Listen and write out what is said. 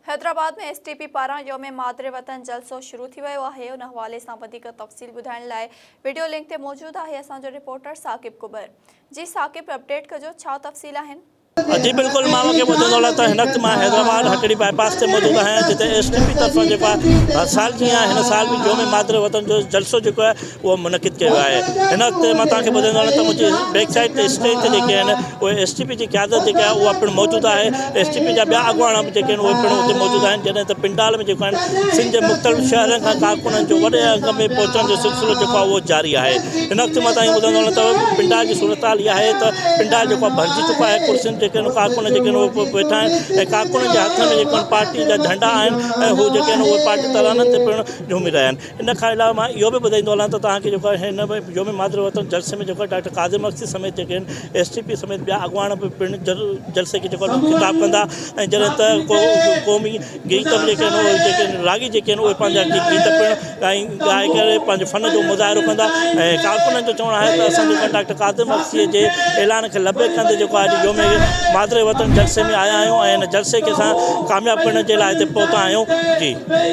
Hyderabad ۾ S T P پاران يوم مادر وطن جلسو شروع ٿي ويو آهي ان حوالي سان وڌيڪ تفصيل ٻڌائڻ لاء وڊيو لنڪ تي موجود آهي اسان جو رپورٽر ثاقب ڪٻر جي ثاقب اپڊيٽ ڪجو ڇا تفصيل آهن. جي بلڪل مان اوهان کي ٻڌندو هلان ته هن وقت مان حيدرآباد هٽڙي باء پاس تي موجود آهيان جتي ايس ٽي پي طرفان جيڪو آهي هر سال جيان هن سال به يوم مادر وطن جو جلسو جيڪو آهي اهو منعقد ڪيو ويو آهي هن وقت مان توهان کي ٻڌائيندو هلان ته منهنجي بيڪ سائيڊ تي اسٽيج تي جيڪي آهن اهي ايس ٽي پي جي قيادت جيڪا آهي اها پڻ موجود آهي ايس ٽي پي جا ٻيا اڳواڻ به جيڪي آهن اهي پڻ اتي موجود آهن جڏهن ته پنڊال ۾ جيڪو آهن سنڌ جي مختلف شهرن کان ڪارڪنن جو وڏي انگ ۾ پهچڻ جو سلسلو جيڪو آهي اهو جاري آهي هن وقت مان توهان کي ٻڌائيندو هلان ته پنڊال جي صورتحال اها آهي ته پنڊال جيڪو آهي ڀرجي چڪو آهي ڪرسين جيڪي آهن ڪارڪن جيڪي آهن اهي ويٺا آهن ۽ ڪارڪنن جي هٿن ۾ جيڪو آهن پارٽي جا جهنڊا آهن ۽ هو جيڪي آهن اهي پارٽي ترانن تي پڻ جهومي رهيا آهن ان کان علاوه مان اهو به ٻڌائيندو هلان ته توهان کي جيڪو آهي هن يوم مادر وطن جلسي ۾ جيڪو آهي ڊاڪٽر قادر مگسي سميت جيڪي آهن ايس ٽي پي سميت ٻيا اڳواڻ به پڻ جلسي کي جيڪو آهي خطاب ڪندا ۽ جڏهن ته قومي گيت به جيڪي آهن اهي جيڪي راڳي جيڪي آهن اهي پنهنجا گيت پڻ ڳائي ڳائي ڪري پنهنجي فن جو مظاهرو ڪندا ۽ ڪارڪنن جو چوڻ آهي ته اسان جيڪو ڊاڪٽر قادر مگسي جي اعلان کي لبيڪ ڪندي جيڪو آهي اڄ يوم مادر وطن جلسي ۾ آيا آهيون ۽ هن جلسي کي اسان ڪامياب ڪرڻ جي لاء هتي پهتا آهيون جي.